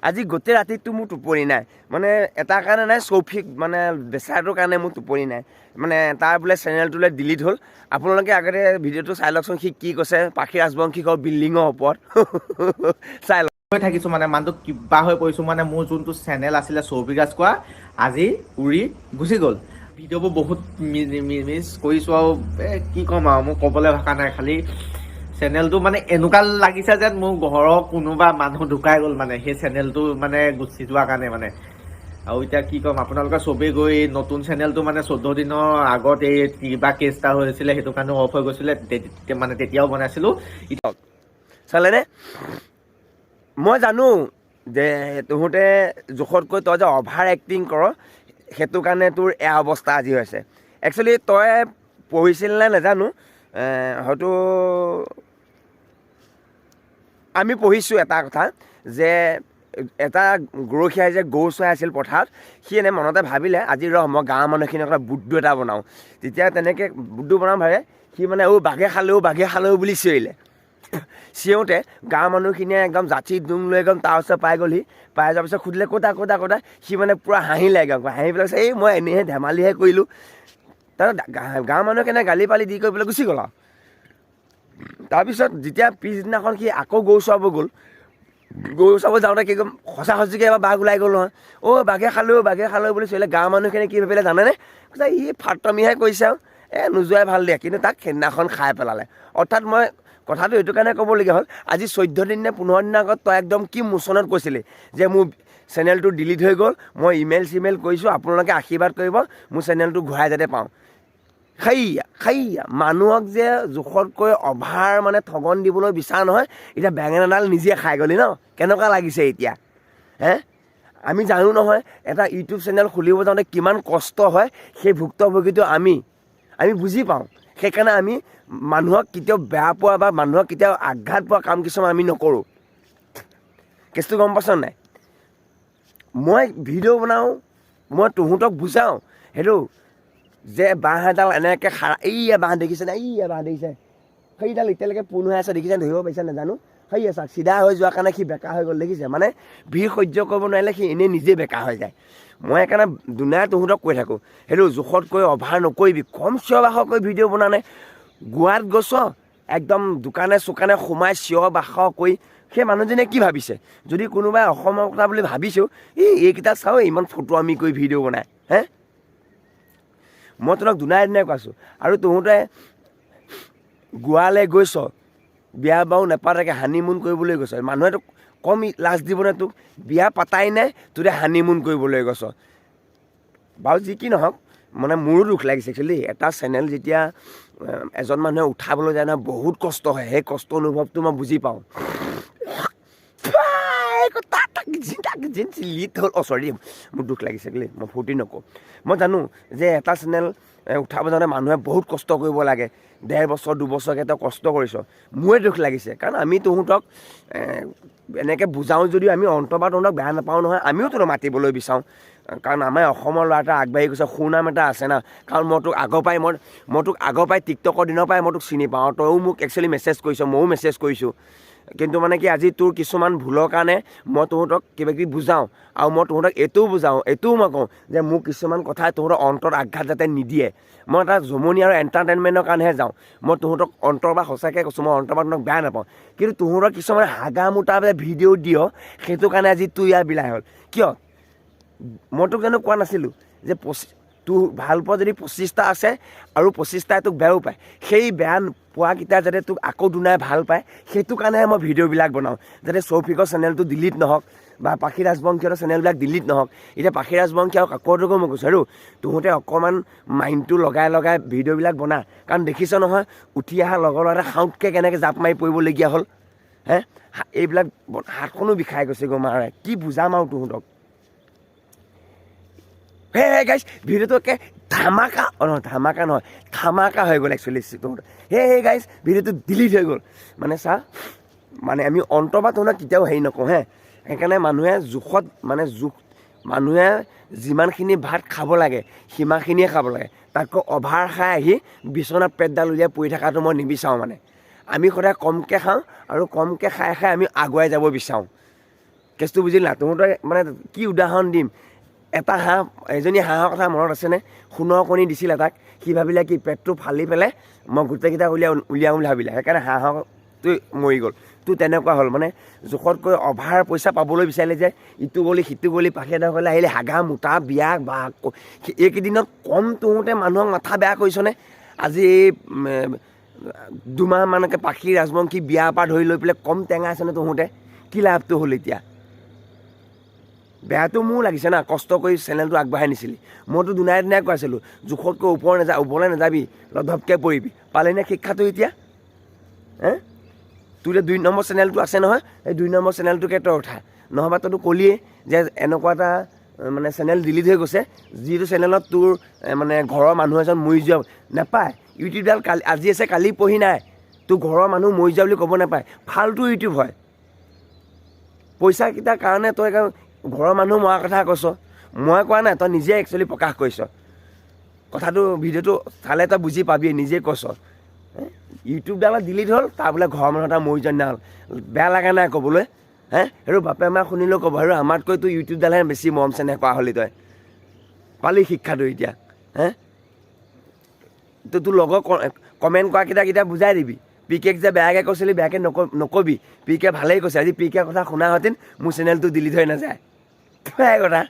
আজি গোটেই ৰাতিটো মোৰ টোপনি নাই। মানে এটা কাৰণে নাই, চৌফিক মানে বেচাৰটোৰ কাৰণে মোৰ টোপনি নাই। মানে তাৰ বোলে চেনেলটোলৈ ডিলিট হ'ল। আপোনালোকে আগতে ভিডিঅ'টো চাই লওকচোন, সি কি কৈছে পাখি ৰাজবংশী ঘৰ বিল্ডিঙৰ ওপৰত চাই লওক। হৈ থাকিছো, মানে মানুহটো কিবা হৈ পৰিছো। মানে মোৰ যোনটো চেনেল আছিলে চৌফিক ৰাজখোৱা, আজি উৰি গুচি গ'ল। ভিডিঅ'বোৰ বহুত মিছ কৰিছো আৰু কি ক'ম আৰু, মোৰ ক'বলৈ ভাষা নাই। খালি চেনেলটো মানে এনেকুৱা লাগিছে যেন মোৰ ঘৰৰ কোনোবা মানুহ ঢুকাই গ'ল, মানে সেই চেনেলটো মানে গুচি যোৱাৰ কাৰণে। মানে আৰু এতিয়া কি ক'ম, আপোনালোকে চবেই গৈ নতুন চেনেলটো, মানে 14 দিনৰ আগত এই কিবা কেছ এটা হৈছিলে, সেইটো কাৰণে অফ হৈ গৈছিলে। মানে তেতিয়াও বনাইছিলোঁ। চালেনে? মই জানো যে তহঁতে জোখতকৈ তই যে অভাৰ এক্টিং কৰ, সেইটো কাৰণে তোৰ এয়া অৱস্থা আজি হৈছে। একচুৱেলি তই পঢ়িছিল নে নাজানো, হয়তো আমি পঢ়িছোঁ এটা কথা যে এটা গৰখীয়াই যে গৰু চৰাই আছিল পথাৰত, সি এনে মনতে ভাবিলে, আজি ৰহ, মই গাঁৱৰ মানুহখিনিৰ কথা বুদ্ধু এটা বনাওঁ। তেতিয়া তেনেকৈ বুদ্ধু বনাওঁ ভাবে সি, মানে অ' বাঘে খালেও, বাঘে খালেও বুলি চিঞৰিলে। চিঞৰোঁতে গাঁৱৰ মানুহখিনিয়ে একদম জাঠি ডোং লৈ একদম তাৰ ওচৰত পাই গ'লহি। পাই যোৱাৰ পিছত সুধিলে, ক'তা ক'তা ক'তা? সি মানে পূৰা হাঁহিলে একদম। হাঁহি পেলাই কৈছে, এই মই এনেইহে ধেমালিহে কৰিলোঁ। তাৰপিছত গাঁৱৰ মানুহে কেনে গালি পালি দি কৰি পেলাই গুচি গ'ল আৰু। তাৰপিছত যেতিয়া পিছদিনাখন সি আকৌ গৰু চৰাব গ'ল, গৰু চৰাব যাওঁতে কি ক'ম, সঁচা সঁচিকৈ এবাৰ বাঘ ওলাই গ'ল নহয়। অ' বাঘে খালেও, বাঘে খালেও বুলি চিঞৰিলে। গাঁৱৰ মানুহখিনিয়ে কি ভাবিলে জানেনে? কৈছে, ই ফাটমিহে কৰিছে আৰু, নোযোৱাই ভাল দিয়া। কিন্তু তাক সেইদিনাখন খাই পেলালে। অৰ্থাৎ মই কথাটো এইটো কাৰণে ক'বলগীয়া হ'ল, আজি 14 দিন নে 15 দিনৰ আগত তই একদম কি মোচনত কৈছিলি যে মোৰ চেনেলটো ডিলিট হৈ গ'ল, মই ইমেইল চিমেইল কৰিছোঁ, আপোনালোকে আশীৰ্বাদ কৰিব মোৰ চেনেলটো ঘূৰাই যাতে পাওঁ। সেইয়া সেইয়া মানুহক যে জোখতকৈ অভাৰ মানে ঠগন দিবলৈ বিচাৰ নহয়। এতিয়া বেঙেনাডাল নিজে খাই গ'লি ন, কেনেকুৱা লাগিছে এতিয়া হে? আমি জানো নহয়, এটা ইউটিউব চেনেল খুলিব যাওঁতে কিমান কষ্ট হয়, সেই ভুক্তভোগীটো আমি আমি বুজি পাওঁ। সেইকাৰণে আমি মানুহক কেতিয়াও বেয়া পোৱা বা মানুহক কেতিয়াও আঘাত পোৱা কাম কিছুমান আমি নকৰোঁ। কেছটো গম পাইছ নাই? মই ভিডিঅ' বনাওঁ, মই তহঁতক বুজাওঁ সেইটো যে বাঁহ এডাল এনেকৈ খাৰা, এইয়া বাঁহ দেখিছেনে? এইয়া বাঁহ দেখিছে? সেইডাল এতিয়ালৈকে পোন হৈ আছে, দেখিছে? ধৰিব পাৰিছে নাজানো। সেইয়া চাওক, চিধা হৈ যোৱাৰ কাৰণে সি বেকা হৈ গ'ল, দেখিছে? মানে ভিৰ সহ্য কৰিব নোৱাৰিলে সি এনেই নিজেই বেকা হৈ যায়। মই সেইকাৰণে দুনাই তহঁতক কৈ থাকোঁ, সেইটো জোখতকৈ অভাৰ নকৰিবি। কম চিঞৰ বাখৰ কৰি ভিডিঅ' বনানে? গোৱাত গৈছ, একদম দোকানে চোকানে সোমাই চিঞৰ বাখৰ কৰি, সেই মানুহজনে কি ভাবিছে? যদি কোনোবাই অসমৰ কথা বুলি ভাবিছেও, এই এইকেইটা চাওঁ, ইমান ফটোৱামি কৰি ভিডিঅ' বনায় হে। মই তোমাক দুনাই দিনাই কৈছোঁ। আৰু তহঁতে গোৱালৈ গৈছ, বিয়া বাৰু নেপাতাকৈ হানিমুন কৰিবলৈ গৈছ, মানুহেতো কম লাজ দিবনে তোক? বিয়া পাতাই নাই, তোতে হানিমুন কৰিবলৈ গৈছ। বাৰু যি কি নহওক, মানে মোৰো দুখ লাগিছে একচুৱেলি। এটা চেনেল যেতিয়া এজন মানুহে উঠাবলৈ যায় নহয়, বহুত কষ্ট হয়। সেই কষ্ট অনুভৱটো মই বুজি পাওঁ। লিট হ'ল। অ' চৰি, মোৰ দুখ লাগিছে দেই, মই ফূৰ্তি নকৰোঁ। মই জানো যে এটা চেনেল উঠাব যাওঁতে মানুহে বহুত কষ্ট কৰিব লাগে। 1.5 বছৰ 2 বছৰকৈ তই কষ্ট কৰিছ। মোৰে দুখ লাগিছে, কাৰণ আমি তহঁতক এনেকৈ বুজাওঁ যদিও আমি অন্তৰপৰা তহঁতক বেয়া নাপাওঁ নহয়। আমিও তহঁতক মাতিবলৈ বিচাৰোঁ, কাৰণ আমাৰ অসমৰ ল'ৰা এটা আগবাঢ়ি গৈছে, সুনাম এটা আছে না। কাৰণ মই তোক আগৰ পৰাই, টিকটকৰ দিনৰ পৰাই মই তোক চিনি পাওঁ। তয়ো মোক একচুৱেলি মেছেজ কৰিছ, ময়ো মেছেজ কৰিছোঁ। কিন্তু মানে কি, আজি তোৰ কিছুমান ভুলৰ কাৰণে মই তহঁতক কিবা কিবি বুজাওঁ আৰু মই তহঁতক এইটোও বুজাওঁ, এইটোও মই কওঁ যে মোক কিছুমান কথাই তহঁতৰ অন্তৰত আঘাত যাতে নিদিয়ে। মই এটা জমনি আৰু এণ্টাৰটেইনমেণ্টৰ কাৰণেহে যাওঁ। মই তহঁতক অন্তৰ পৰা সঁচাকৈ কৈছোঁ, মই অন্তৰ পৰা তহঁতক বেয়া নাপাওঁ। কিন্তু তহঁতৰ কিছুমান হাগা মোটা যে ভিডিঅ' দিয়, সেইটো কাৰণে আজি তোৰ ইয়াৰ বিলাই হ'ল। কিয় মই তোক জানো কোৱা নাছিলোঁ যে তোৰ ভাল পোৱা যদি 25টা আছে আৰু 25টাই তোক বেয়াও পায়, সেই বেয়া পোৱাকেইটা যাতে তোক আকৌ দুনাই ভাল পায়, সেইটো কাৰণেহে মই ভিডিঅ'বিলাক বনাওঁ, যাতে চৌফিকৰ চেনেলটো ডিলিট নহওক বা পাখি ৰাজবংশীহঁতৰ চেনেলবিলাক ডিলিট নহওক। এতিয়া পাখি ৰাজবংশী আৰু কাকতকো মই কৈছোঁ, আৰু তহঁতে অকণমান মাইণ্ডটো লগাই লগাই ভিডিঅ'বিলাক বনা। কাৰণ দেখিছ নহয়, উঠি অহা লগৰ লগতে সাউতকৈ কেনেকৈ জাপ মাৰি পৰিবলগীয়া হ'ল হে। এইবিলাক হাতখনো বিষাই গৈছে গৈ মাৰে। কি বুজাম আৰু তহঁতক? হে হে গাইছ, ভিডিঅ'টো একে ধামাকা, অ' নহয়, ধামাকা নহয়, ধামাকা হৈ গ'ল একচুৱেলি তহঁতৰ। হে হে গাইছ, ভিডিঅ'টো ডিলিট হৈ গ'ল। মানে চা, মানে আমি অন্তৰ পৰা তহঁতক কেতিয়াও হেৰি নকওঁ হে। সেইকাৰণে মানুহে জোখত, মানে জোখ, মানুহে যিমানখিনি ভাত খাব লাগে সিমানখিনিয়ে খাব লাগে। তাতকৈ অভাৰ খাই আহি বিচনাত পেটডাল উলিয়াই পৰি থকাটো মই নিবিচাৰোঁ। মানে আমি সদায় কমকৈ খাওঁ আৰু কমকৈ খাই খাই আমি আগুৱাই যাব বিচাৰোঁ। কেছটো বুজিলি না? তহঁতে মানে কি উদাহৰণ দিম? এটা হাঁহ, এজনী হাঁহৰ কথা মনত আছেনে? সোণৰ কণী দিছিল এটাক। সি ভাবিলে কি, পেটটো ফালি পেলাই মই গোটেইকেইটা উলিয়াওঁ বুলি ভাবিলে, সেইকাৰণে হাঁহৰটো মৰি গ'ল। তোৰ তেনেকুৱা হ'ল, মানে জোখতকৈ অভাৰ পইচা পাবলৈ বিচাৰিলে যে ইটো গলি সিটো গলি পাখি এটা গ'লে আহিলে হাগা মোটা বিয়া বা এইকেইদিনত কম তহঁতে মানুহক মাথা বেয়া কৰিছনে? আজি এই 2 মাহমানকৈ পাখি ৰাজবংশী বিয়াৰ পৰা ধৰি লৈ পেলাই কম টেঙা আছেনে তহঁতে? কি লাভটো হ'ল এতিয়া? বেয়াটো মোৰ লাগিছে না, কষ্ট কৰি চেনেলটো আগবঢ়াই নিছিলি। মইতো দুনাই দুনাই কৈ আছিলোঁ, জোখতকৈ ওপৰ নাযা, ওপৰলৈ নাযাবি, লধপকৈ পৰিবি। পালিনে শিক্ষাটো এতিয়া? হে, তোৰ এতিয়া 2 নম্বৰ চেনেলটো আছে নহয়, সেই 2 নম্বৰ চেনেলটোকে তই উঠা। নহ'বা তইতো ক'লিয়েই যে এনেকুৱা এটা মানে চেনেল ডিলিট হৈ গৈছে, যিটো চেনেলত তোৰ মানে ঘৰৰ মানুহ এজন মৰি যোৱা নাপায়। ইউটিউবডাল কালি আজি আছে, কালি পঢ়ি নাই। তোৰ ঘৰৰ মানুহ মৰি যোৱা বুলি ক'ব নাপায়। ফাল্টু ইউটিউব হয়। পইচাকেইটাৰ কাৰণে তই ঘৰৰ মানুহ মৰা কথা কৈছ। মই কোৱা নাই, তই নিজে একচুৱেলি প্ৰকাশ কৰিছ কথাটো। ভিডিঅ'টো চালে তই বুজি পাবি, নিজে কৈছ। ইউটিউবডালত ডিলিট হ'ল, তাৰ বোলে ঘৰৰ মানুহ এটা মৰি যোৱা নিচিনা হ'ল। বেয়া লগা নাই ক'বলৈ? হে, আৰু বাপে মাক শুনিলেও ক'ব, আৰু আমাতকৈ তোৰ ইউটিউবডালহে বেছি মৰম চেনেহ কৰা হ'লি তই। পালি শিক্ষাটো এতিয়া? হে, তো তোৰ লগৰ কমেণ্ট কৰাকেইটাক এতিয়া বুজাই দিবি, পি কেক যে বেয়াকৈ কৈছিলি, বেয়াকৈ নকবি, পি কে ভালেই কৈছে। আজি পি কে কথা শুনা হেঁতেন মোৰ চেনেলটো ডিলিট হৈ নাযায়। সেয়াই কথা।